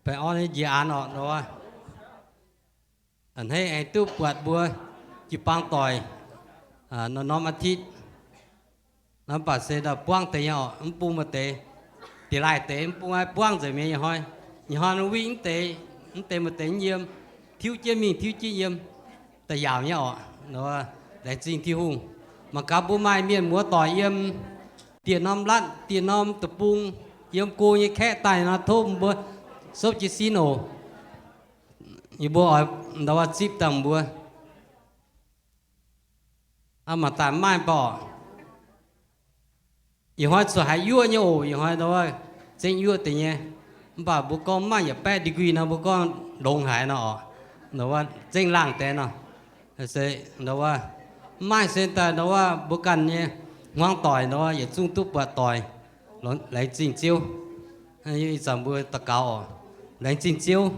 Baengh orn nyei njiec aanx orqc. A'hneiv aengx duqv buatc mbuo jiu-baang doic norm-norm aa^titv. Mv baac se ndau buangv deix nyei orqc, mv bung maaih deix, deix laaih deix mv bung aqv, buangv nzengc mi'aqv. Ih hnoi, ih hnoi wuiv mv deix, mv deix maaih deix mv yiem, tiuv jienv mingh tiuv jienv yiem, da'yaauc nyei orqc. Laengz zingh Tin-Hungh. Mangc gaax mbuo maaih mienh muoz doic yiem dieh norm latv, dieh norm deic-bung, yiem go nyei kaeqv daaih nor, tov mbuo souv jiez sin oc. Yie mbuo oix ndau wuov zipv dangh mbuo. Aa, mangc daaih maaih mv baac ih hnoi cuotv haiz yuoqv nyei oc. Ih hnoi ndau wuov zengv yuoqv deix nyei. Mv baac mbuo gorngv maaih yietc baeqv degree nor, mbuo gorngv longx haic nor orqc. Ndau wuov zengv laangh deix nor. Se ndau wuov, mv maaih se daaih ndau wuov mbuo ganh nyei hmuangv doic ndau wuov yietc zungv duqv buatc doic. Laengz zingh Ziouv. Ih zanc mbuo daux gaux oc. Laengz zingh Ziouv.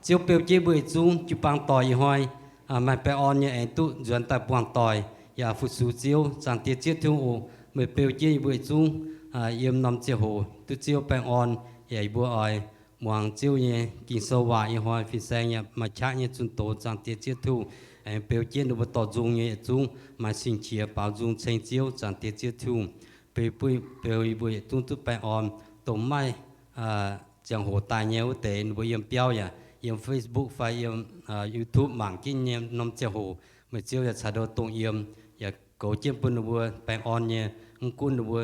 Ziouv beu jienv mbuo yietc zungv jiu-baang doic ih hnoi maaih baengh orn nyei aengx duqv nzuonx daaih buangh doic yaac fu-sux Ziouv. Zaangc Diex Ziouv Tin-Hungh oc, meih beu jienv yie mbuo yietc zungv yiem norm ziangh hoc duqv Ziouv baengh orn. Yaac yie mbuo oix muangx Ziouv nyei Ging-Sou waac ih hnoi fin-saeng yaac maaih qaqv nyei zunh doz. Zaangc Diex Ziouv Tin-Hungh, aengx beu jienv ninh mbuo dorh nzung nyei yietc zungv maaih sing-qiex baaux nzung ceng Ziouv. Zaangc Diex Ziouv Tin-Hungh, beu, beu yie mbuo yietc zungv duqv baengh orn, dongh mv maaih ziangh hoc daaih nyei wuov deix, ninh mbuo yiem biauv yaac yiem Facebook fai yiem YouTube mangc jienv nyei norm ziangh hoc, meih Ziouv yaac caux ninh mbuo dongh yiem, yaac goux jienv bun ninh mbuo baengh orn nyei. Mv gunv ninh mbuo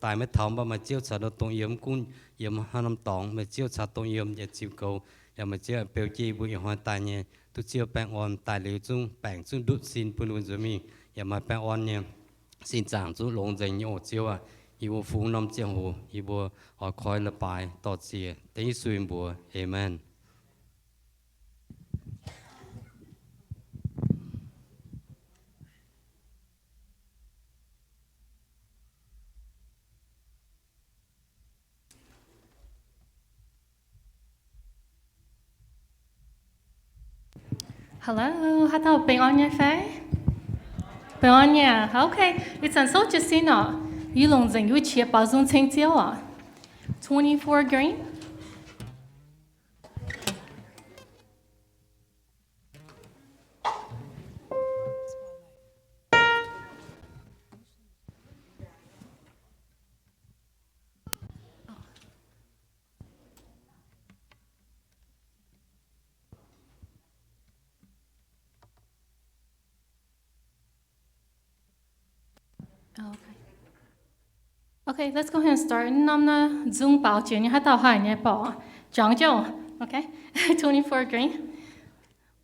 daaih maiv taux, mv baac meih Ziouv caux ninh mbuo dongh yiem. Mv gunv yiem haaix norm dorngx, meih Ziouv caux dongh yiem yaac ziux goux. Yaac meih Ziouv beu jienv yie mbuo ih hnoi daaih nyei duqv Ziouv baengh orn, daaih liuz zungv baengc zungv ndutv sin bun ninh mbuo nzuonx mingh, yaac maaih baengh orn nyei sin zaangc zungv longx nzengc nyei oc Ziouv aac. Yie mbuo fungx norm ziangh hoc yie mbuo oix koi leiz-baaix dorh ziec dengv Yesu nyei mbuox. Aamen. Hello, haaix dauh baengh orn nyei fai? Baengh orn nyei aac. Okay, ih zanc souv jiez sin oc. Yie longc nzengc yie wuov qiex baaux nzung ceng Ziouv oc. Twenty-four green. Okay, let's go ahead and start. Norm naaiv nzung baaux jiex nyei, haaix dauh haih nyei borqc? Jangx jouh. Okay, twenty-four green.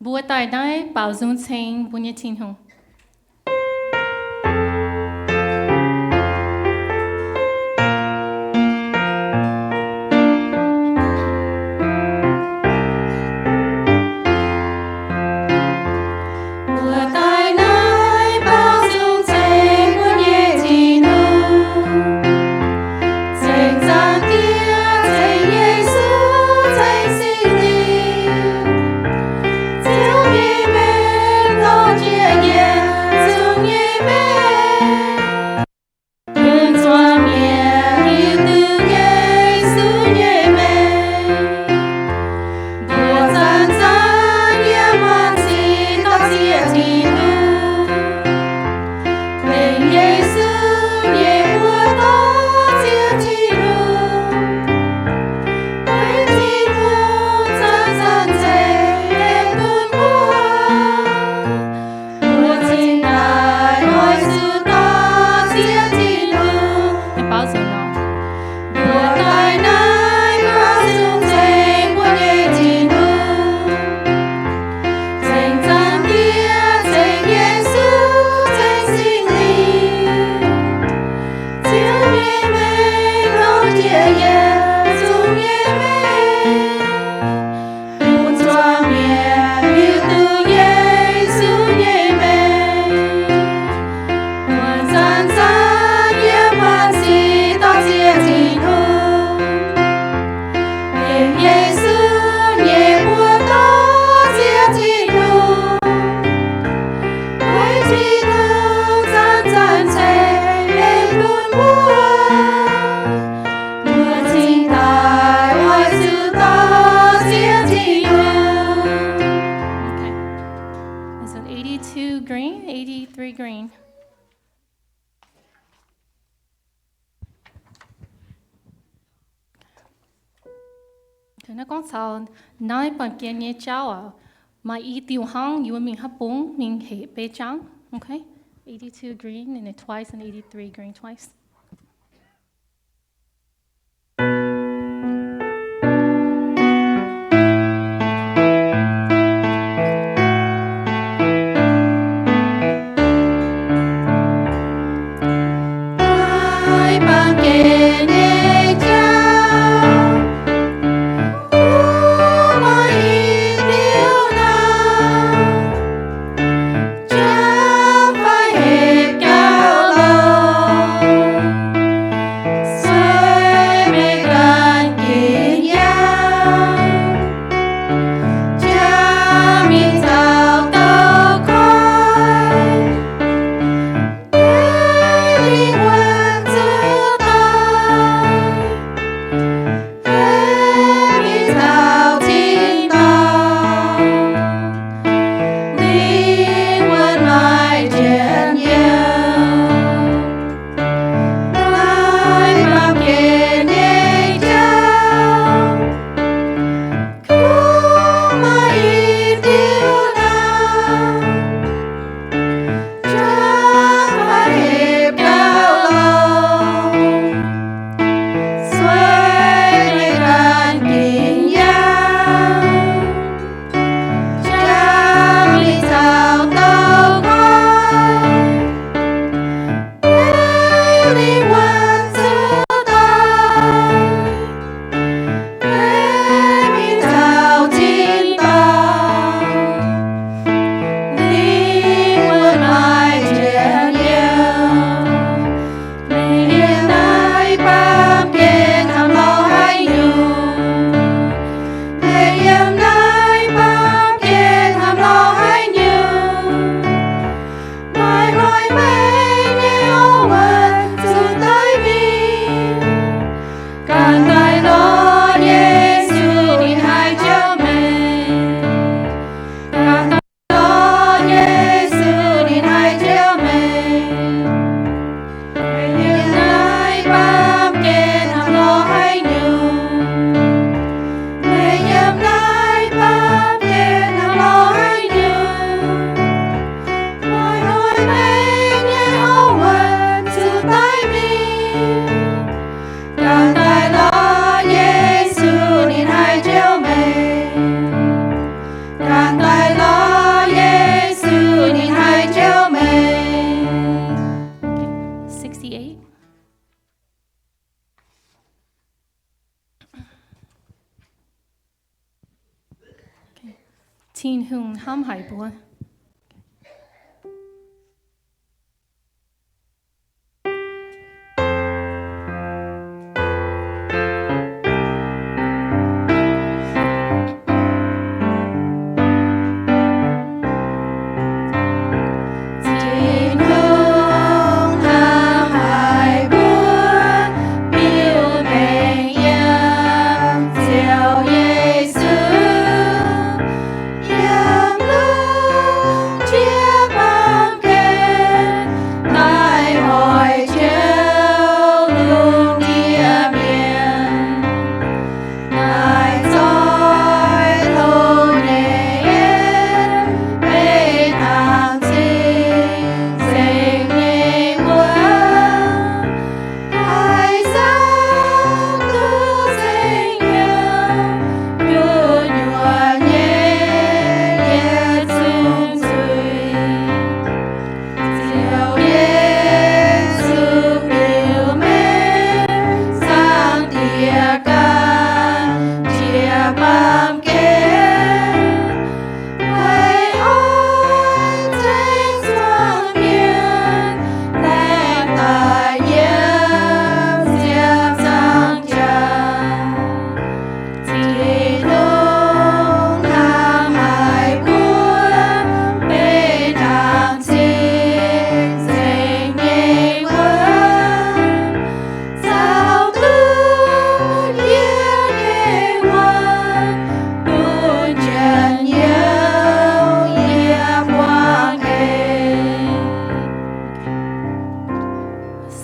Mbuo daaih naaiv baaux nzung ceng mbuo nyei Tin-Hungh. Naaiv gorngv taux naaiv baamh gen nyei jauv oc. Maaih i diuh hnangv, yie mbuo mingh haaix bung mingh hec beiv jangv. Okay? Eighty-two green and then twice and eighty-three green twice. Sixty-eight. Tin-Hungh hnamv haic mbuo.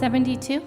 Seventy-two.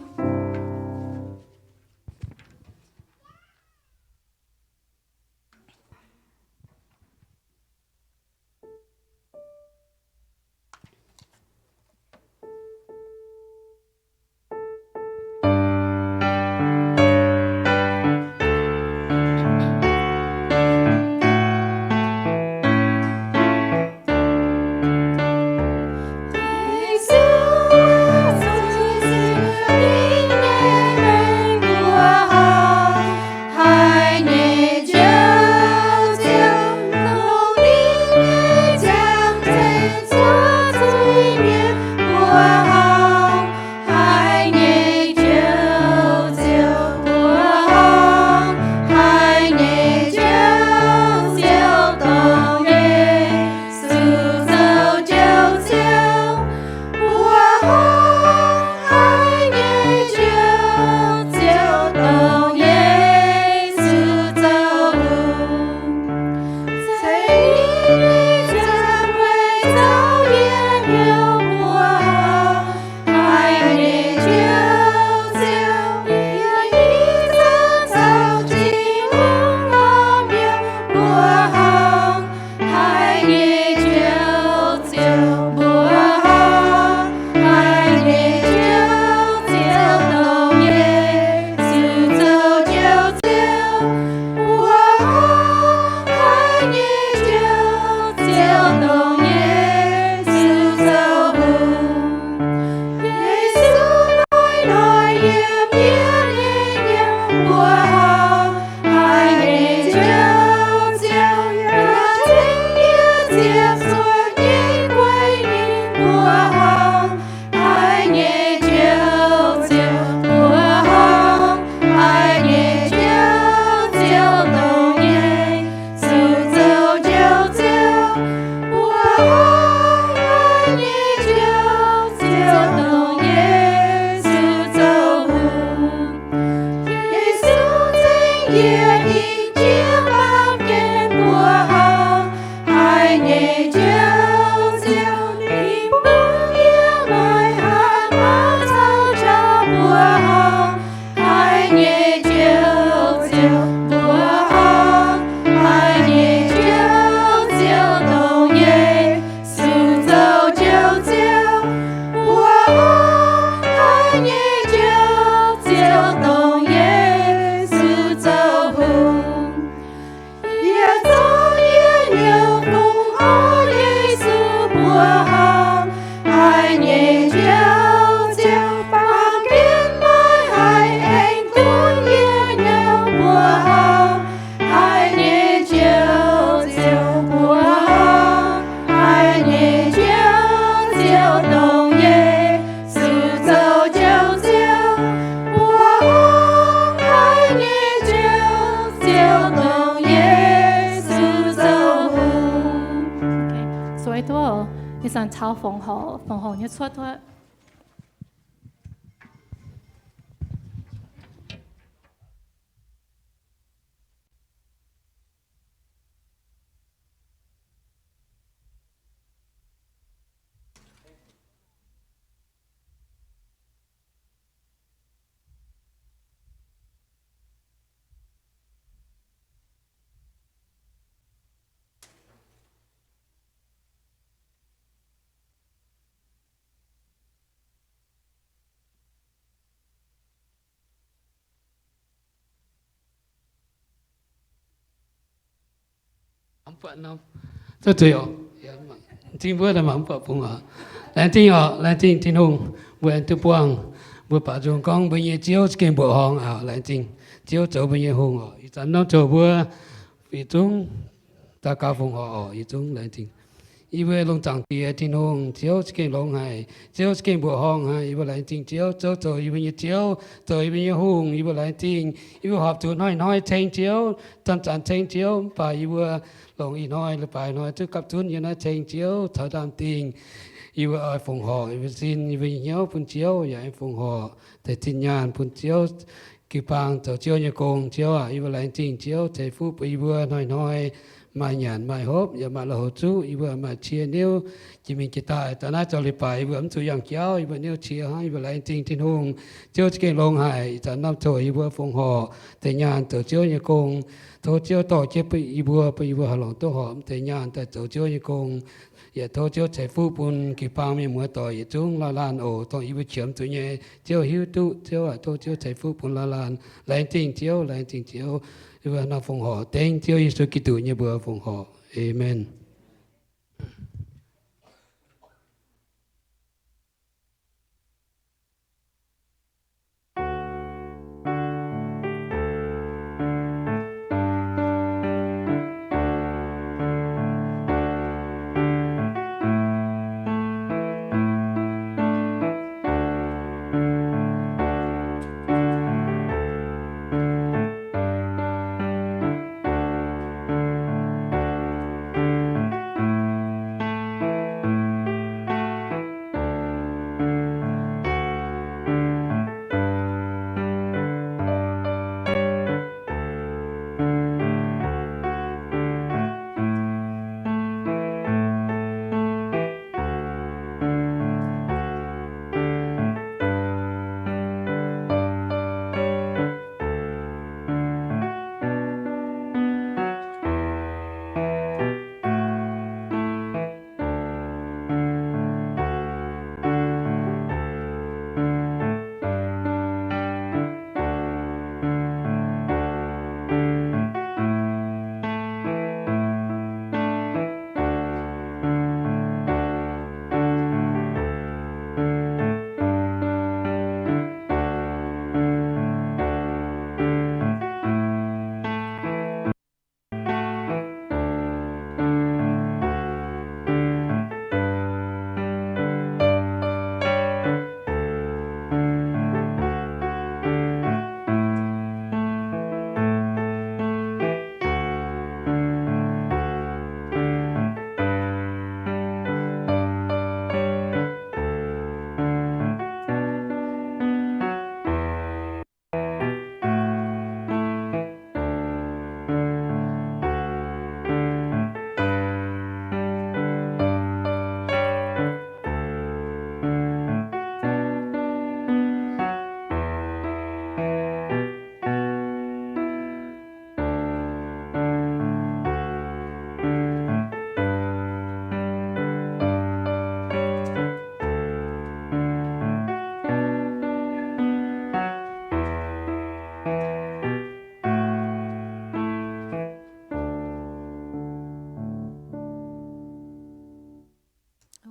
Zanc taux fongc horc, fongc horc nyei cuotv wuov. Laengz zingh mbuo, mangc mv buatc bungx oc. Laengz zingh oc, laengz zingh Tin-Hungh, mbuo aengx duqv buangh, mbuo baaux nzung gorngv mbuo nyei Ziouv za'gengh mbuoqc horngh aqv. Laengz zingh Ziouv zoux mbuo nyei hungh oc. Ih zanc norm zoux mbuo yietc zungv daux gaux fongc horc oc. Yietc zungv laengz zingh. Yie mbuo lungh zaangc Diex Tin-Hungh, Ziouv za'gengh longx haic, Ziouv za'gengh mbuoqc horngh haic. Yie mbuo laengz zingh Ziouv, Ziouv zoux yie mbuo nyei Ziouv, zoux yie mbuo nyei hungh. Yie mbuo laengz zingh, yie mbuo horpc zuqc hnoi-hnoi ceng Ziouv, zanc-zanc ceng Ziouv, mv baac yie mbuo longc ih hnoi leiz-baaix hnoi duqv gapv zunv yiem naaiv ceng Ziouv caux ndaam-dingh. Yie mbuo oix fongc horc yie mbuo sin, yie mbuo nyei hnyouv bun Ziouv, yaac aengx fongc horc deix zinh nyaanh bun Ziouv jiu-baang zoux Ziouv nyei gong. Ziouv aac, yie mbuo laengz zingh Ziouv ceix fuqv bun yie mbuo hnoi-hnoi maaih nyanc maaih hopv, yaac maaih lui-houx zuqv. Yie mbuo maaih cie niuv jiex mingh jiex daaih. Daaih naaiv zoux leiz-baaix yie mbuo mv zuqc yangh jauv, yie mbuo niuv cie hnangv. Yie mbuo laengz zingh Tin-Hungh, Ziouv za'gengh longx haic. Ih zanc norm zoqc yie mbuo fongc horc deix nyaanh zoux Ziouv nyei gong. Tov Ziouv dorh jienv bun yie mbuo, bun yie mbuo haih longc duqv horpc deix nyaanh daaih zoux Ziouv nyei gong. Yaac tov Ziouv ceix fuqv bun jiu-baang mienh muoz-doic yietc zungv laanh laanh oc. Dongh yie mbuo qiemx zuqc nyei, Ziouv hiuv duqv. Ziouv aac, tov Ziouv ceix fuqv bun laanh laanh. Laengz zingh Ziouv, laengz zingh Ziouv. Yie mbuo nor fongc horc dengv Ziouv Yesu Giduc nyei mbuox fongc horc. Aamen.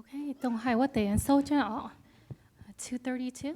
Okay, dongh haih wuov deix souv jienv oc. Two thirty-two.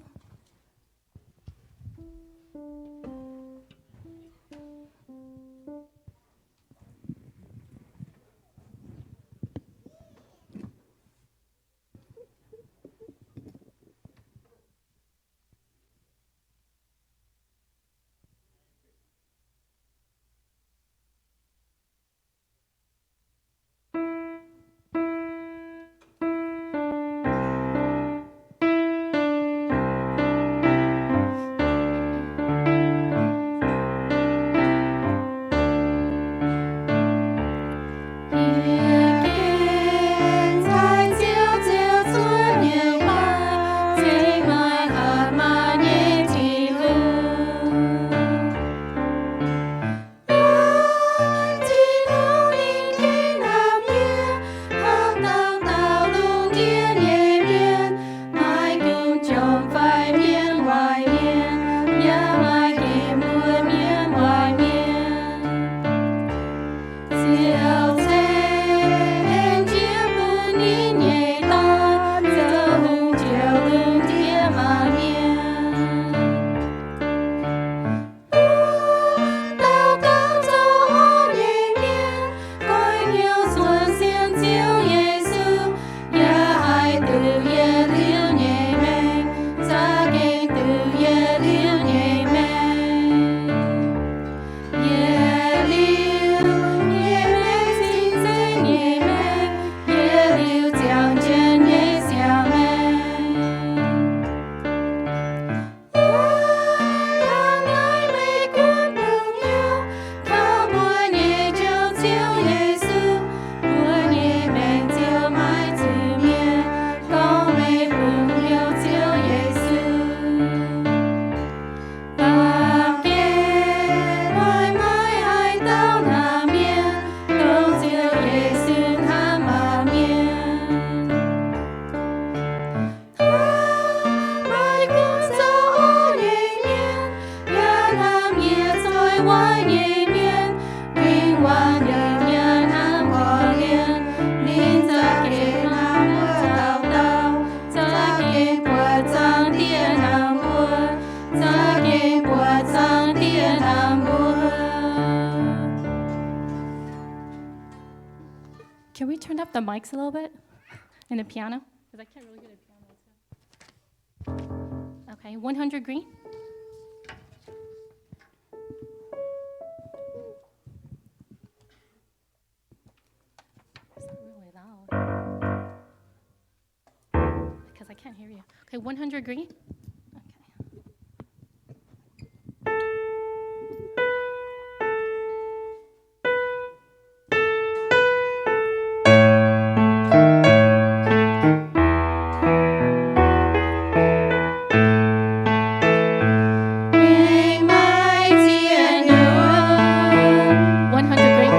you turn up the mics a little bit? And the piano? Because I can't really hear the piano. Okay, one hundred green. It's not really loud. Because I can't hear you. Okay, one hundred green? Okay. One hundred green.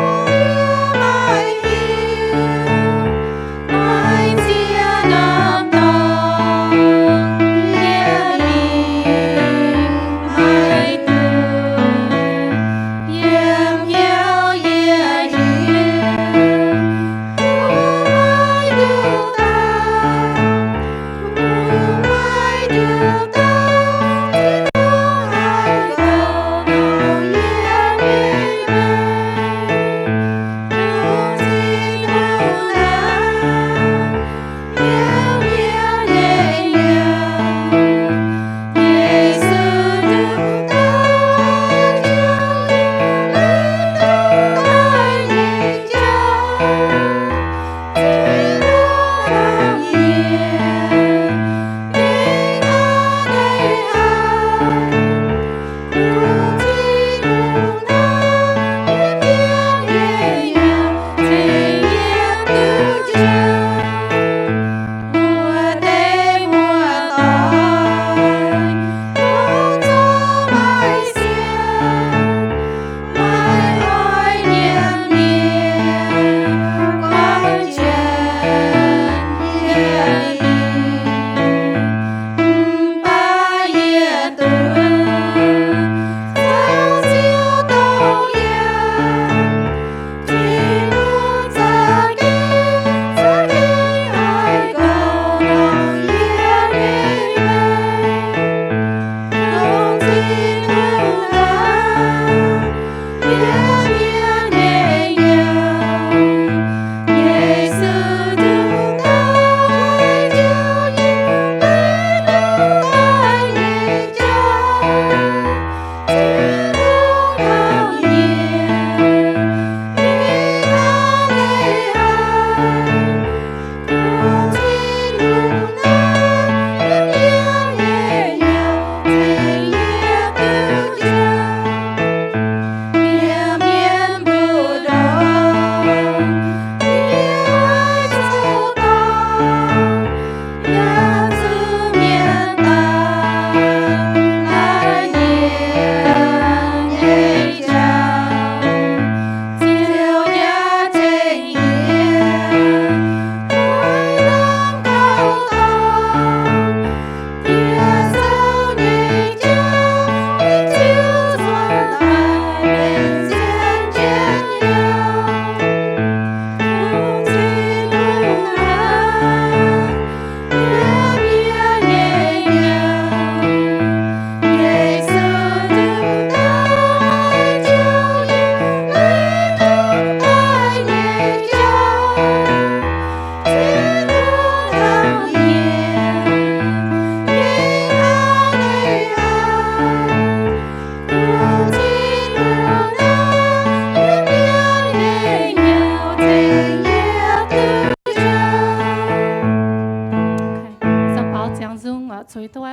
Zanc baaux ziangx nzung oc, zueiz duqv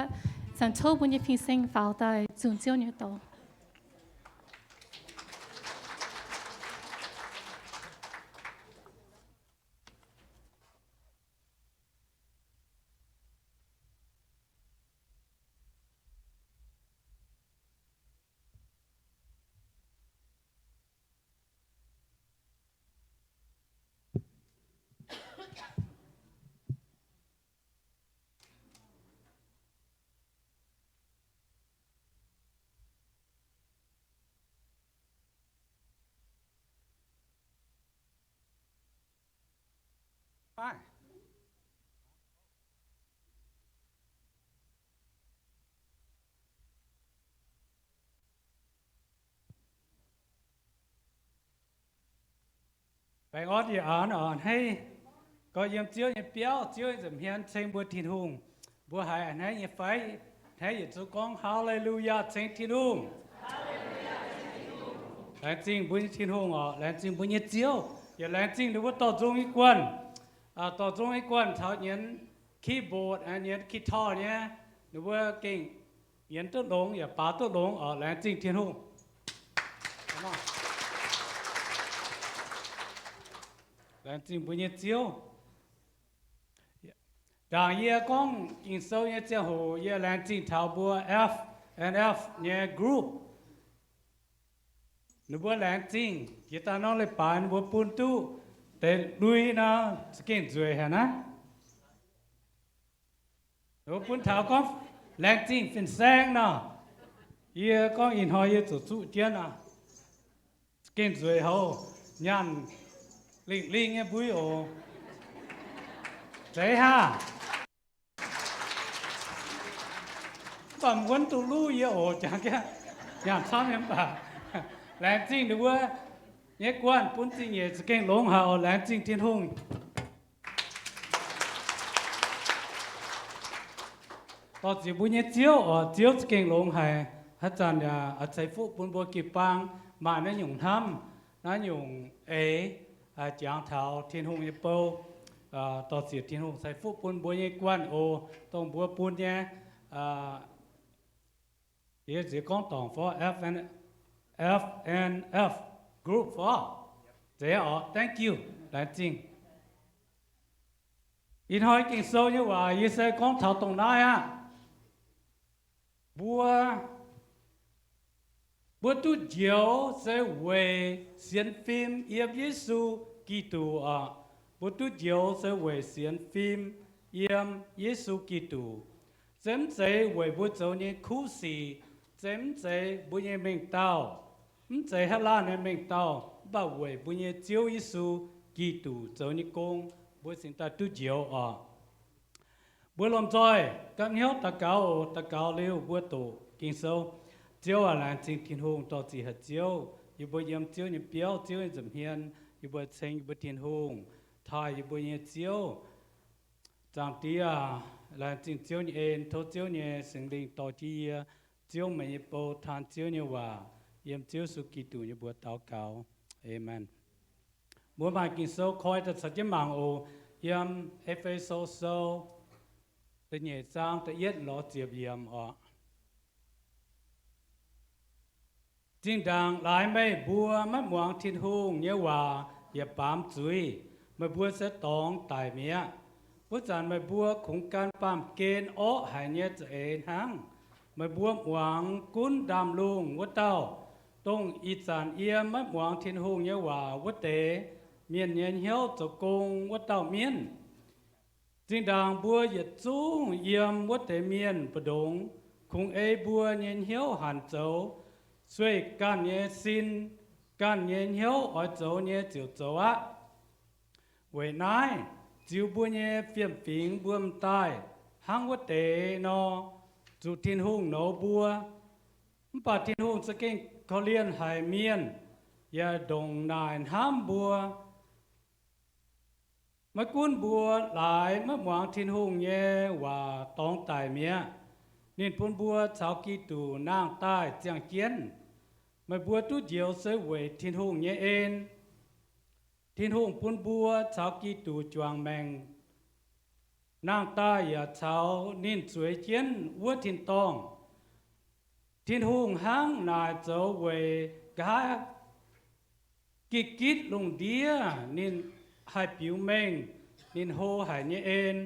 zanc tov mbuo nyei fin-saeng faaux daaih nzung Ziouv nyei doz. Baengh orn yie aac, hneiv gorx yiem Ziouv nyei biauv, Ziouv nyei nza'hmien ceng mbuo Tin-Hungh. Mbuo haiz a'hneiv nyei fai? Hneiv yietc zungv gorngv Haa^le^lu^yaa, ceng Tin-Hungh. Laengz zingh mbuo nyei Tin-Hungh oc, laengz zingh mbuo nyei Ziouv, yaac laengz zingh ninh mbuo dorh nzung nyei guanh, dorh nzung nyei guanh caux nyienz keyboard, nyienz guitar nyei, ninh mbuo gengh nyienz duqv longx yaac baaux duqv longx oc. Laengz zingh Tin-Hungh. Laengz zingh mbuo nyei Ziouv. Ndaangc yie gorngv Ging-Sou nyei ziangh hoc yie laengz zingh taux mbuo F and F nyei group. Ninh mbuo laengz zingh jiex daaih norm leiz-baaix ninh mbuo bun duqv deix lui nor, za'gengh nzueic haic naaiv. Ninh mbuo bun taux gorngv laengz zingh fin-saeng nor. Yie gorngv ih hnoi yie zuqc zuqv jienv aqv. Za'gengh nzueic haic, nyaanh lingh lingh nyei mbui oc. Zeiz haav? Mv baac mv duqv luv yie oc, jangx jienv nyaanh camv nyei mv baac laengz zingh ninh mbuo nyei guanh bun zingh nyeic za'gengh longx haic oc. Laengz zingh Tin-Hungh. Dorh ziec mbuo nyei Ziouv oc, Ziouv za'gengh longx haic. Haaix zanc yaac ceix fuqv bun mbuo jiu-baang maaih naaiv nyungc hnamv, naaiv nyungc eix, jangx taux Tin-Hungh nyei bou. Dorh ziec Tin-Hungh ceix fuqv bun mbuo nyei guanh oc, dongh mbuo bun nyei. Yie nziex gorngv dorngc fov, F and F group fov. Zeiz oc, thank you, laengz zingh. Ih hnoi Ging-Sou nyei waac yie se gorngv taux dongh naaiv aqv. Mbuo, mbuo duqv njoux se weic sienx fim yiem Yesu Giduc oc. Mbuo duqv njoux se weic sienx fim yiem Yesu Giduc. Se mv zeiz weic mbuo zoux nyei kuv sic, se mv zeiz mbuo nyei mengh dauh, mv zeiz haaix laanh nyei mengh dauh, mv baac weic mbuo nyei Ziouv Yesu Giduc zoux nyei gong, mbuo cingx daaih duqv njoux oc. Mbuo lomh nzoih gapv hnyouv daux gaux oc. Daux gaux liuz mbuo doqc Ging-Sou. Ziouv aac, laengz zingh Tin-Hungh, dorh ziec haic Ziouv, yie mbuo yiem Ziouv nyei biauv, Ziouv nyei nza'hmien, yie mbuo ceng yie mbuo Tin-Hungh, taaih yie mbuo nyei Ziouv. Zaangc Diex aac, laengz zingh Ziouv nyei en, tov Ziouv nyei Singx Lingh dorh jienv yie, Ziouv meih nyei bou, taan Ziouv nyei waac, yiem Ziouv Yesu Giduc nyei mbuox daux gaux. Aamen. Mbuo maaih Ging-Sou koi daaih caux jienv mangc oc. Yiem E^fe^so Sou da'nyeic zaang da'yietv lorz ziepc yiemc oc. Zinh ndaangc laaix meih mbuo maiv muangx Tin-Hungh nyei waac yaac baamz zuiz, meih mbuo se dorngx daic mi'aqv. Wuov zanc meih mbuo kungx gan baamh gen orqv haic nyei za'eix hnangv. Meih mbuo muangx gunv ndaamv-lungh wuov dauh, dongh ih zanc yiem maiv muangx Tin-Hungh nyei waac wuov deix mienh nyei hnyouv zoux gong wuov dauh mienv. Zinh ndaangc mbuo yietc zungv yiem wuov deix mienh mbu'ndongx, kungx ei mbuo nyei hnyouv hanc zoux, sueih ganh nyei sin, ganh nyei hnyouv oix zoux nyei ziouc zoux aqv. Weic naaiv, ziux mbuo nyei fiem-fingx mbuo m'daaih hnangv wuov deix nor, zuqc Tin-Hungh nouz mbuo. Mv baac Tin-Hungh za'gengh korv-lienh haic mienh, yaac ndongc naaic hnamv mbuo. Maiv gunv mbuo laaix maiv muangx Tin-Hungh nyei waac dorngx daic mi'aqv, ninh bun mbuo caux Giduc nangh daaih ziangh jienv. Meih mbuo duqv njoux se weic Tin-Hungh nyei en. Tin-Hungh bun mbuo caux Giduc juangc maengc nangh daaih yaac caux ninh zueiz jienv wuov tin-dorngh. Tin-Hungh hnangv naaic zoux weic nqa'haav gitv-gitv lungh ndiev ninh haih biux mengh ninh hlo haic nyei en,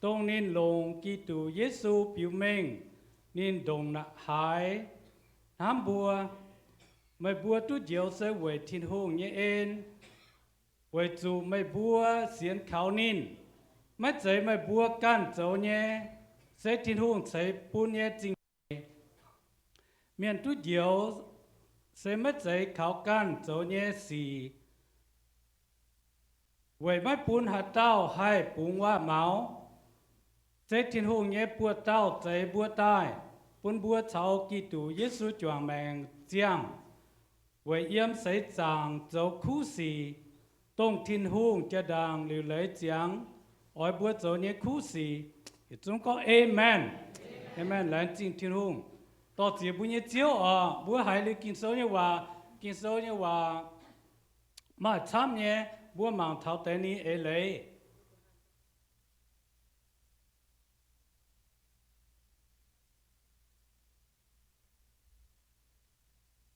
dongh ninh longc Giduc Yesu biux mengh ninh ndongc haaix hnamv mbuo. Meih mbuo duqv njoux se weic Tin-Hungh nyei en, weic zuqc meih mbuo sienx kaux ninh. Maiv zeiz meih mbuo ganh zoux nyei, se Tin-Hungh ceix bun nyei zingh nyeic. Mienh duqv njoux se maiv zeiz kaux ganh zoux nyei sic, weic maiv bun haaix dauh haih bungx waac-maux. Se Tin-Hungh nyei buoz-dauh zeix mbuo daaih, bun mbuo caux Giduc Yesu juangc maengc ziangh, weic yiem seix zaangc zoux kuv sic, dongh Tin-Hungh jaa-ndaangc liuc leiz ziangx oix mbuo zoux nyei kuv sic. Yietc zungv gorngv Amen. Amen. Laengz zingh Tin-Hungh. Dorh ziex mbuo nyei Ziouv oc, mbuo haiz liuz Ging-Sou nyei waac, Ging-Sou nyei waac maaih camv nyei, mbuo mangc taux deix ninh eix leiz.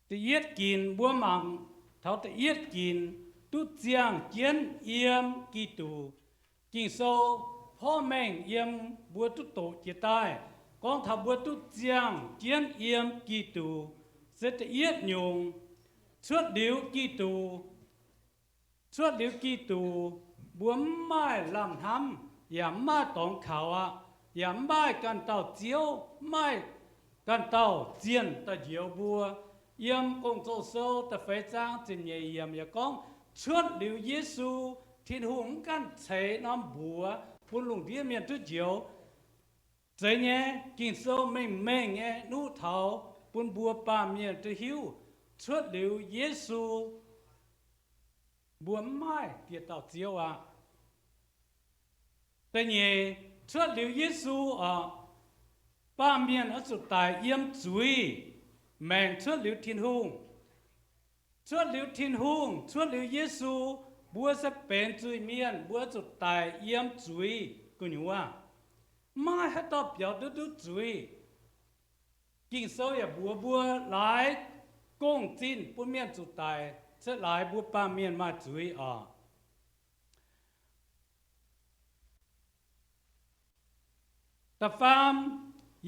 Da'yietv ginc, mbuo mangc taux da'yietv ginc, duqv ziangh jienv yiem Giduc. Ging-Sou porv mengh yiem mbuo duqv doqc jiex daaih, gorngv taux mbuo duqv ziangh jienv yiem Giduc, se da'yietv nyungc. Cuotv liuz Giduc, cuotv liuz Giduc, mbuo mv maaih lamh hnamv, yaac mv maaih dorngx kaux aqv, yaac mv maaih ganh dauh Ziouv, mv maaih ganh dauh zienh daaih njoux mbuo. Yiem Gong-Zoh Sou da'feix zaang ziepc nyeic yiemc yaac gorngv, cuotv liuz Yesu, Tin-Hungh mv ganh ceix norm mbuox bun lungh ndiev mienh duqv njoux. Zeiz nyei, Ging-Sou mengh mengh nyei nuqv taux bun mbuo baamh mienh duqv hiuv, cuotv liuz Yesu, mbuo mv maaih dieh dauh Ziouv aqv. Da'nyeic, cuotv liuz Yesu oc, baamh mienh oix zuqc daic yiem zuiz, maengc cuotv liuz Tin-Hungh. Cuotv liuz Tin-Hungh, cuotv liuz Yesu, mbuo se benx zuiz-mienh, mbuo zuqc daic yiem zuiz gu'nyuoz. Mv maaih haaix dauh biaux duqv nduqc zuiz. Ging-Sou yaac mbuox mbuo laaix gong-zinh bun mienh zuqc daic, se laaix mbuo baamh mienh maaih zuiz oc. Da'faam,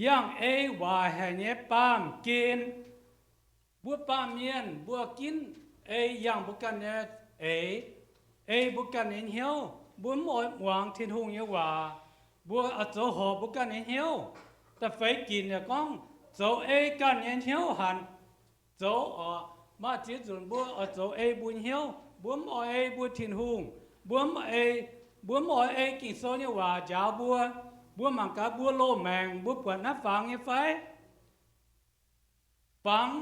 yangh ei waaic haic nyei baamh gen. Mbuo baamh mienh mbuo ginv ei yangh mbuo ganh nyei eix, ei mbuo ganh nyei hnyouv. Mbuo mv oix muangx Tin-Hungh nyei waac. Mbuo oix zoux horpc mbuo ganh nyei hnyouv. Da'feix ginc yaac gorngv zoux ei ganh nyei hnyouv hanc zoux oc. Maaih ziex nzunc mbuo oix zoux ei mbuo hnyouv. Mbuo mv oix ei mbuo Tin-Hungh. Mbuo mv oix ei, mbuo mv oix ei Ging-Sou nyei waac njaaux mbuo. Mbuo mangc gaax mbuo loz-maengc mbuo buatc naaiv fangx nyei fai? Fangx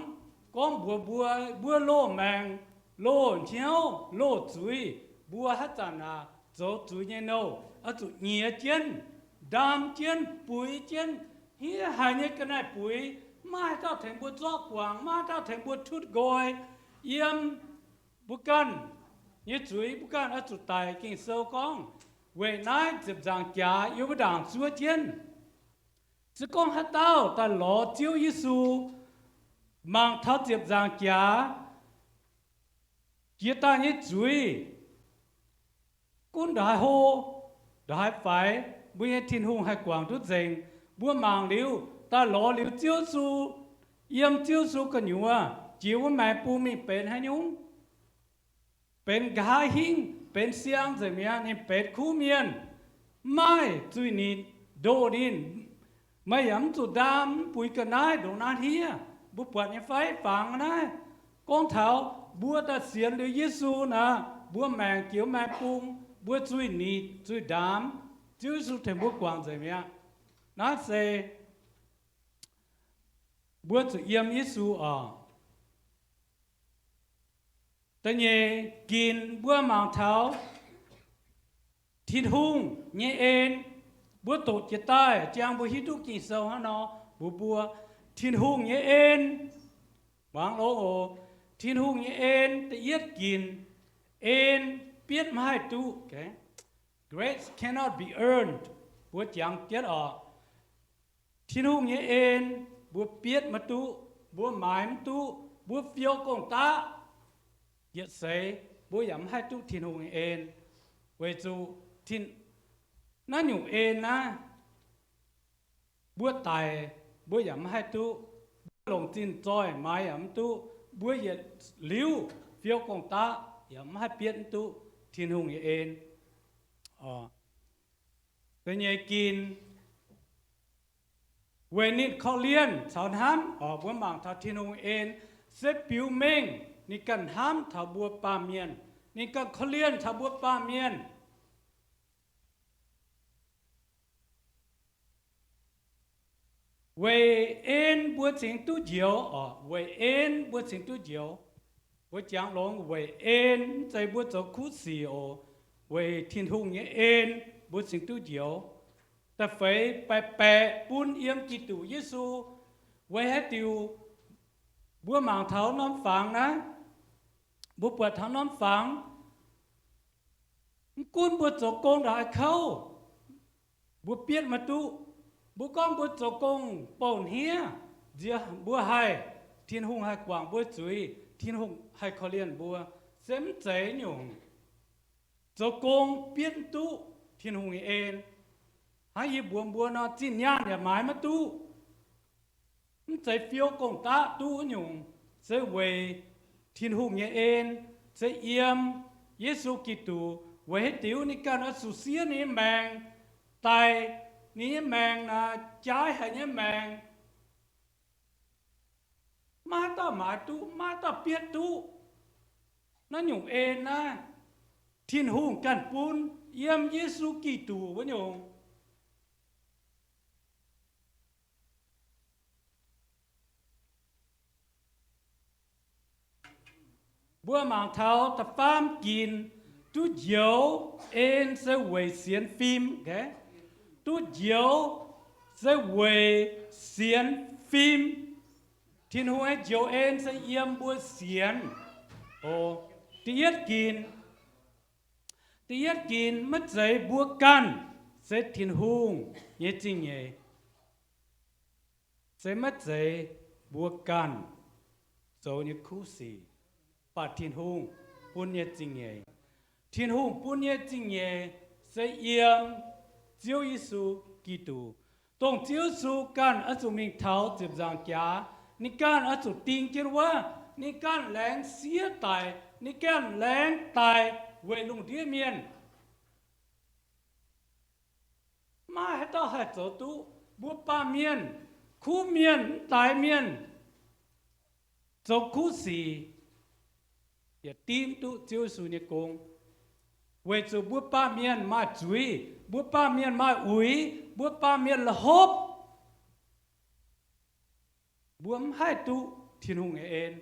gorngv mbuox mbuo, mbuo loz-maengc, loz-hnyouv, loz zuiz, mbuo haaix zanc aeqv, zoux zuiz nyei nouh, oix zuqc nyiex jienv, ndaam jienv, buix jienv, hniev haic nyei ga'naaiv buix, maiv maaih dauh tengx mbuo zorqv guangc, maiv maaih dauh tengx mbuo tutv nqoi. Yiem mbuo ganh nyei zuiz, mbuo ganh oix zuqc daic. Ging-Sou gorngv, weic naaiv ziepc nzaangc jaax yiem mbuo ndaangc zuov jienv. Se gorngv haaix dauh daaih lorz Ziouv Yesu, mangc taux ziepc nzaangc jaax jiex daaih nyei zuiz, gunv ndongc haaix hlo, ndongc haaix faix, mbuo nyei Tin-Hungh haih guangc duqv nzengc. Mbuo mangc liuz, daaih lorz liuz Ziouv Yesu, yiem Ziouv Yesu gu'nyuoz jiex wuov maengx bung mingh benx haaix nyungc? Benx nqa'haav hingv, benx siang nzengc mi'aqv. Ninh benx kuv mienh, maiv maaih zuiz-nitc ndoh ninh. Meih yaac mv zuqc ndaam, mv buix ga'naaiv ndongc naaiv hniev. Mbuo buatc nyei fai? Fangx naaiv gorngv taux mbuo daaih sienx liuz Yesu naaic, mbuo maengc jiex maengx bung, mbuo zuiz-nitc zuiz-ndaamv, Ziouv Yesu tengx mbuo guangc nzengc mi'aqv. Naaiv se mbuo zuqc yiem Yesu oc. Da'nyeic ginc mbuo mangc taux Tin-Hungh nyei en. Mbuo doqc jiex daaih, jangx mbuo hiuv duqv Ging-Sou hnangv nor mbuox mbuo, Tin-Hungh nyei en, muangx longx oc. Tin-Hungh nyei en, da'yietv ginc, en bietv maiv haih duqv. Grace cannot be earned. Mbuo jangx jienv oc. Tin-Hungh nyei en, mbuo bietv maiv duqv, mbuo maaiz mv duqv, mbuo fiou gong-daqv yietc seix, mbuo yaac mv haih duqv Tin-Hungh nyei en. Weic zuqc naaiv nyungc en naaiv, mbuo daic mbuo yaac mv haih duqv, mbuo longc zinh zoih maaiz yaac mv duqv, mbuo yietc liuz fiou gong-daqv yaac mv haih bietv mv duqv Tin-Hungh nyei en. Da'nyeic ginc, weic ninh korv-lienh caux hnamv oc. Mbuo mangc taux Tin-Hungh en se biux mengh ninh ganh hnamv taux mbuo baamh mienh, ninh ganh korv-lienh taux mbuo baamh mienh. Weic en mbuo cingx duqv njoux oc. Weic en mbuo cingx duqv njoux. Mbuo jangx longx weic en, mv zeiz mbuo zoux kuv sic oc. Weic Tin-Hungh nyei en, mbuo cingx duqv njoux. Da'feix baeqc baeqc bun yiem Giduc Yesu. Weic haaix diuc? Mbuo mangc taux norm fangx naaiv, mbuo buatc taux norm fangx, mv gunv mbuo zoux gong ndongc haaix kouv, mbuo bietv maiv duqv. Mbuo gorngv mbuo zoux gong bouh hniev, nziex mbuo haih, Tin-Hungh haih guangc mbuo zuiz, Tin-Hungh haih korv-lienh mbuo, se mv zeiz nyungc. Zoux gong bietv mv duqv Tin-Hungh nyei en. Hnangv yie mbuox mbuo nor, zinh nyaanh yaac maaiz maiv duqv. Mv zeiz fiou gong-daqv duqv nyungc, se weic Tin-Hungh nyei en, se yiem Yesu Giduc. Weic haaix diuc? Ninh ganh oix zuqc siev ninh nyei maengc, daic ninh nyei maengc naaic, jaaix haic nyei maengc. Maiv haaix dauh maaiz duqv, maiv haaix dauh bietv duqv. Naaiv nyungc en naaiv, Tin-Hungh ganh bun yiem Yesu Giduc wuov nyungc. Mbuo mangc taux da'faam ginc, duqv njoux en se weic sienx fim. Duqv njoux se weic sienx fim. Tin-Hungh nyei njoux en se yiem mbuo sienx. Da'yietv ginc, da'yietv ginc maiv zeiz mbuo ganh, se Tin-Hungh nyei zingh nyeic. Se maiv zeiz mbuo ganh zoux nyei kuv sic, baac Tin-Hungh bun nyei zingh nyeic. Tin-Hungh bun nyei zingh nyeic se yiem Ziouv Yesu Giduc, dongh Ziouv Yesu ganh oix zuqc mingh taux ziepc nzaangc jaax. Ninh ganh oix zuqc ding jienv wuov. Ninh ganh laengz siev daic. Ninh ganh laengz daic weic lungh ndiev mienh. Maiv haaix dauh haih zoux duqv. Mbuo baamh mienh, kuv mienh, mv daix mienh, zoux kuv sic yaac dim duqv Ziouv Yesu nyei gong, weic zuqc mbuo baamh mienh maaih zuiz, mbuo baamh mienh maaih uix, mbuo baamh mienh la'hopv. Mbuo mv haih duqv Tin-Hungh nyei en.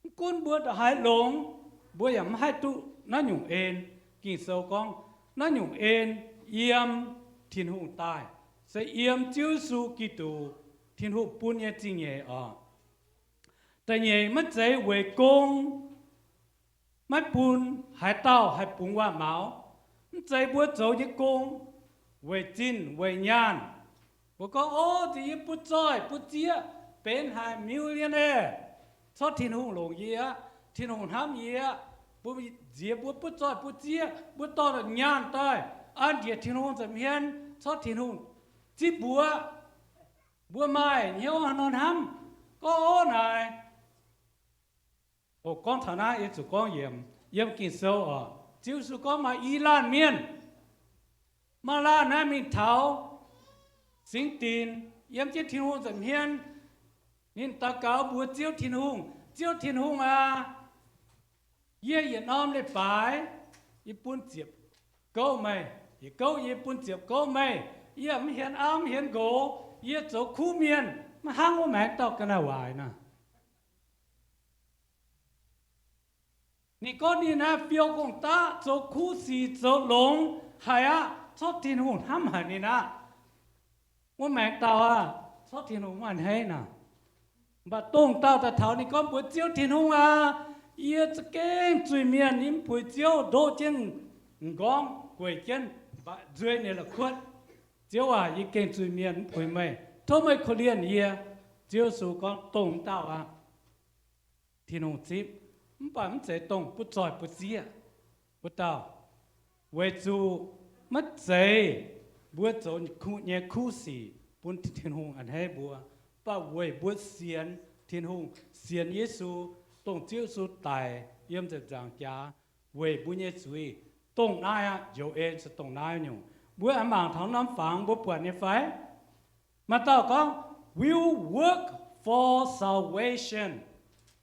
Mv gunv mbuo ndongc haaix longx, mbuo yaac mv haih duqv naaiv nyungc en. Ging-Sou gorngv naaiv nyungc en yiem Tin-Hungh daaih, se yiem Ziouv Yesu Giduc, Tin-Hungh bun nyei zingh nyeic oc. Da'nyeic, maiv zeiz weic gong maiv bun haaix dauh haih bungx waac-maux. Mv zeiz mbuo zoux nyei gong weic zinh weic nyaanh. Mbuo gorngv, Ov, nziex yie butv zoih butv zieqv benx haic millionaire, corc Tin-Hungh longc yie aqv, Tin-Hungh hnamv yie aqv. Mbuo nziex mbuo butv zoih butv zieqv, mbuo dorh nyaanh daaih an njiec Tin-Hungh nza'hmien, corc Tin-Hungh zipv mbuo, mbuo maaih hnyouv haaix nor hnamv. Gorngv, Ov, naaic, o, gorngv taux naaiv yie zuqc gorngv yiem, yiem Ging-Sou oc. Ziouv Yesu gorngv maaih i laanh mienh, maaih laanh naaiv mingh taux singx dinc yiem jienv Tin-Hungh nza'hmien. Ninh daux gaux mbuox Ziouv Tin-Hungh, Ziouv Tin-Hungh aac, yie yietc norm leiz-baaix yie bun ziepc gouv meih, yietc gouv yie bun ziepc gouv meih. Yie mv hienx auv mv hienx nqox, yie zoux kuv mienh, maiv hnangv wuov maengx dauh ga'naaiv waaic nor. Ninh gorngv ninh naaiv fiou gong-daqv, zoux kuv sic zoux longx haic aqv, corc Tin-Hungh hnamv haic ninh aqv. Wuov maengx dauh aac, corc Tin-Hungh maiv a'hneiv nor. Mv baac dongh dauh daaih taux ninh gorngv mbuox Ziouv Tin-Hungh aac, yie za'gengh zuiz-mienh, yie mv puix Ziouv, ndoqv jienv m'nqorngv gueic jienv, mv baac nzueic ninh la'kuotv. Ziouv aac, yie gengh zuiz-mienh, mv puix meih. Tov meih korv-lienh yie. Ziouv Yesu gorngv dongh dauh aac, Tin-Hungh zipv, mv baac mv zeiz dongh butv zoih butv zieqv wuov dauh. Weic zuqc maiv zeiz mbuo zoux nyei kuv sic bun Tin-Hungh a'hneiv mbuo, mv baac weic mbuo sienx Tin-Hungh, sienx Yesu, dongh Ziouv Yesu daic yiem ziepc nzaangc jaax weic mbuo nyei zuiz. Dongh naaiv aqv, njoux en se dongh naaiv nyungc. Mbuo aengx mangc taux norm fangx mbuo buatc nyei fai? Maaih dauh gorngv, will work for salvation.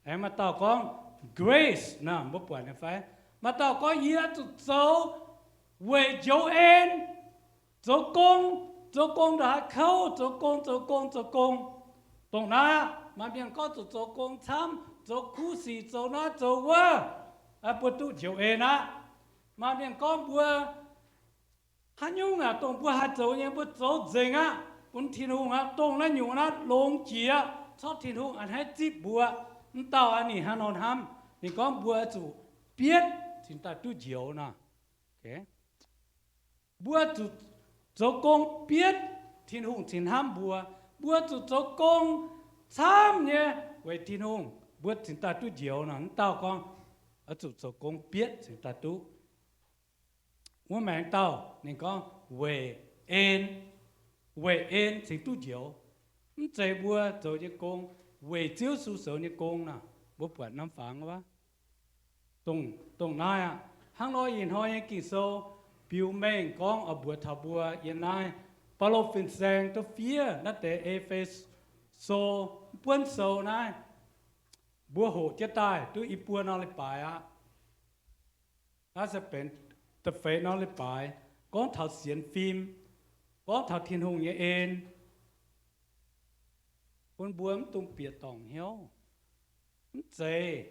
Aengx maaih dauh gorngv, grace nor, mbuo buatc nyei fai? Maaih dauh gorngv, yie zuqc zoux weic njoux en, zoux gong, zoux gong ndongc haaix kouv, zoux gong, zoux gong, zoux gong. Dongh naaiv aqv, maaih mienh gorngv zuqc zoux gong camv, zoux kuv sic, zoux naaiv zoux wuov, mbuo duqv njoux en aqv. Maaih mienh gorngv mbuo haaix nyungc aac, dongh mbuo haih zoux nyei, mbuo zoux nzengc aqv, bun Tin-Hungh aqv, dongh naaiv nyungc naaiv longx jiex, corc Tin-Hungh a'hneiv zipv mbuo. Mv dauh aqv, ninh hnangv nor hnamv. Ninh gorngv mbuo oix zuqc bietv cingx daaih duqv njoux nor. Mbuo zuqc zoux gong bietv Tin-Hungh cingx hnamv mbuo. Mbuo zuqc zoux gong camv nyei weic Tin-Hungh, mbuo cingx daaih duqv njoux nor. Mv dauh gorngv oix zuqc zoux gong bietv cingx daaih duqv. Wuov maengx dauh ninh gorngv weic en, weic en cingx duqv njoux. Mv zeiz mbuo zoux nyei gong, weic Ziouv Yesu zoux nyei gong nor. Mbuo buatc norm fangx wuov, dongh naaiv aqv. Hnangv nor ih hnoi nyei Ging-Sou biux mengh gorngv oix mbuox taux mbuo yiem naaiv Baulo fin-saeng duqv fiev naaiv deix E^fe^so, mv buonv sou naaiv, mbuo hoqc jienv daaih duqv i buo nor leiz-baaix aqv. Naaiv se benx da'feix nor leiz-baaix, gorngv taux sienx fim, gorngv taux Tin-Hungh nyei en, bun mbuo mv dungx bieqc dorngc hnyouv. Mv zeiz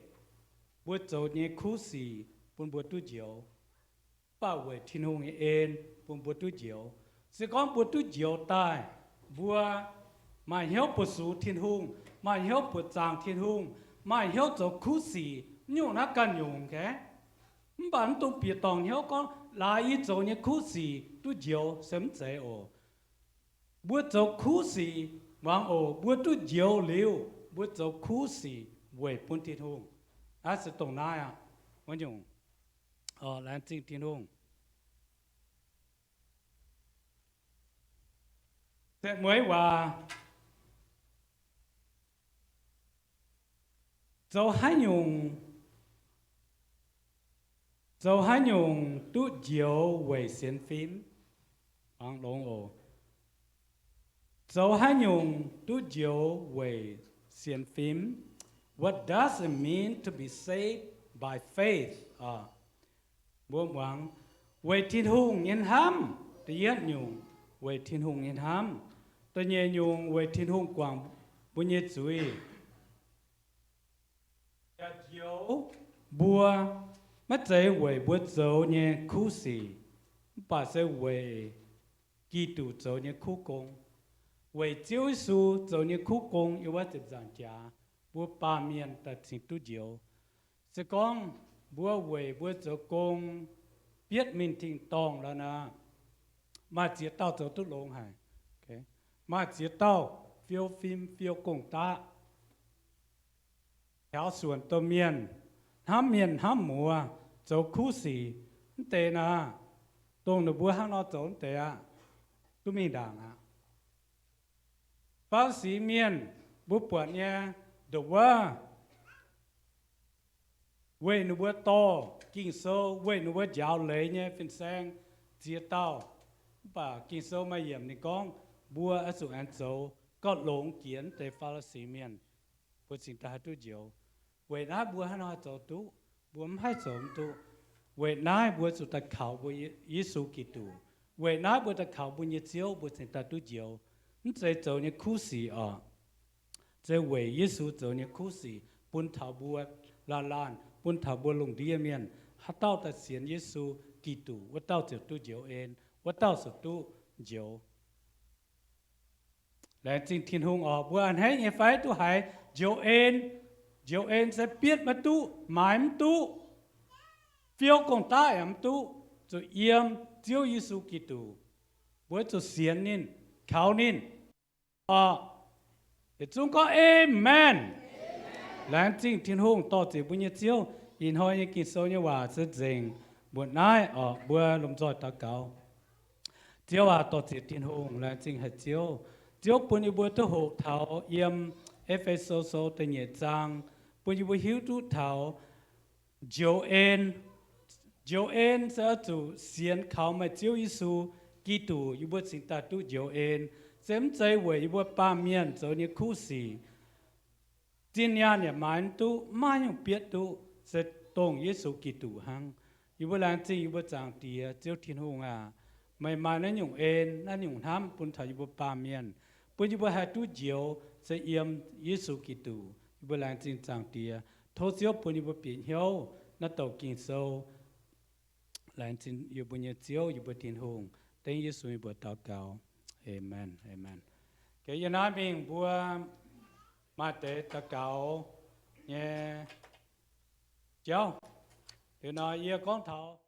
mbuo zoux nyei kuv sic bun mbuo duqv njoux, mv baac weic Tin-Hungh nyei en bun mbuo duqv njoux. Se gorngv mbuo duqv njoux daaih, mbuo maaih hnyouv buoqc sux Tin-Hungh, maaih hnyouv buoqc zaangc Tin-Hungh, maaih hnyouv zoux kuv sic, mv nyungc naaiv ganh nyungc, oc. Mv baac mv dungx bieqc dorngc hnyouv gorngv, laaix yie zoux nyei kuv sic duqv njoux, se mv zeiz oc. Mbuo zoux kuv sic muangx oc, mbuo duqv njoux liuz, mbuo zoux kuv sic weic bun Tin-Hungh. Naaiv se dongh naaiv aqv. Wuov nyungc, laengz zingh Tin-Hungh. Setv mueiz waac, zoux haaix nyungc, zoux haaix nyungc duqv njoux weic sienx fim? Muangx longx oc. Zoux haaix nyungc duqv njoux weic sienx fim? What does it mean to be saved by faith? Mbuo muangx, weic Tin-Hungh nyei hnamv. Da'yietv nyungc, weic Tin-Hungh nyei hnamv. Da'nyeic nyungc, weic Tin-Hungh guangc mbuo nyei zuiz. Yaac njoux mbuo maiv zeiz weic mbuo zoux nyei kuv sic, mv baac se weic Giduc zoux nyei kuv gong. Weic Ziouv Yesu zoux nyei kuv gong yiem wuov ziepc nzaangc jaax, mbuo baamh mienh daaih cingx duqv njoux. Se gorngv mbuo weic mbuo zoux gong bietv mingh tin-dorngh lorqc nor, maaih ziex dauh zoux duqv longx haic. Maaih ziex dauh fiou fim fiou gong-daqv, taux suonc domh mienh, hnamv mienh hnamv muoz, zoux kuv sic, mv deix naaic, dongh ninh mbuo hnangv nor zoux mv deix aqv, duqv mingh ndaangc aqv. Faa^li^si Mienh, mbuo buatc nyei, ndoqc wuov, weic ninh mbuo dorh Ging-Sou, weic ninh mbuo njaaux leiz nyei fin-saeng ziex dauh. Mv baac Ging-Sou maaih yiemc ninh gorngv, mbuo oix zuqc aengx zoux gauh longx jiex mv deix Faa^li^si Mienh, mbuo cingx daaih haih duqv njoux. Weic naaiv mbuo hnangv nor haih zoux duqv, mbuo mv haih zoux mv duqv. Weic naaiv mbuo zuqc daaih kaux mbuo Yesu Giduc. Weic naaiv mbuo daaih kaux mbuo nyei Ziouv, mbuo cingx daaih duqv njoux. Mv zeiz zoux nyei kuv sic oc. Zeiz weic Yesu zoux nyei kuv sic bun taux mbuo laanh laanh, bun taux mbuo lungh ndiev mienh, haaix dauh daaih sienx Yesu Giduc, wuov dauh ziouc duqv njoux en, wuov dauh ziouc duqv njoux. Laengz zingh Tin-Hungh oc. Mbuo a'hneiv nyei fai duqv haiz njoux en? Njoux en se bietv maiv duqv, maaiz mv duqv, fiou gong-daqv yaac mv duqv, zuqc yiem Ziouv Yesu Giduc. Mbuo zuqc sienx ninh, kaux ninh oc. Yietc zungv gorngv Aamen. Laengz zingh Tin-Hungh, dor-ziec mbuo nyei Ziouv. Ih hnoi nyei Ging-Sou nyei waac se nzengc mbuoqc naaiv oc. Mbuo lomh nzoih daux gaux. Ziouv aac, dor-ziec Tin-Hungh, laengz zingh haic Ziouv. Ziouv bun yie mbuo duqv hoqc taux yiem E^fe^so Sou da'nyeic zaang, bun yie mbuo hiuv duqv taux njoux en. Njoux en se oix zuqc sienx kaux meih Ziouv Yesu Giduc, yie mbuo cingx daaih duqv njoux en. Se mv zeiz weic yie mbuo baamh mienh zoux nyei kuv sic. Zinh nyaanh yaac maaiz mv duqv, maiv nyungc bietv duqv, se dongh Yesu Giduc hnangv. Yie mbuo laengz zingh yie mbuo Zaangc Diex, Ziouv Tin-Hungh aac, meih maaih naaiv nyungc en, naaiv nyungc hnamv bun taux yie mbuo baamh mienh, bun yie mbuo haih duqv njoux se yiem Yesu Giduc. Yie mbuo laengz zingh Zaangc Diex. Tov Ziouv bun yie mbuo bieqc hnyouv naaiv douc Ging-Sou. Laengz zingh yie mbuo nyei Ziouv, yie mbuo Tin-Hungh. Dengv Yesu nyei mbuox daux gaux. Aamen. Aamen. Gaax yie naaiv mingh mbuo maaih deix daux gaux nyei jauv. Liuz nor yie gorngv taux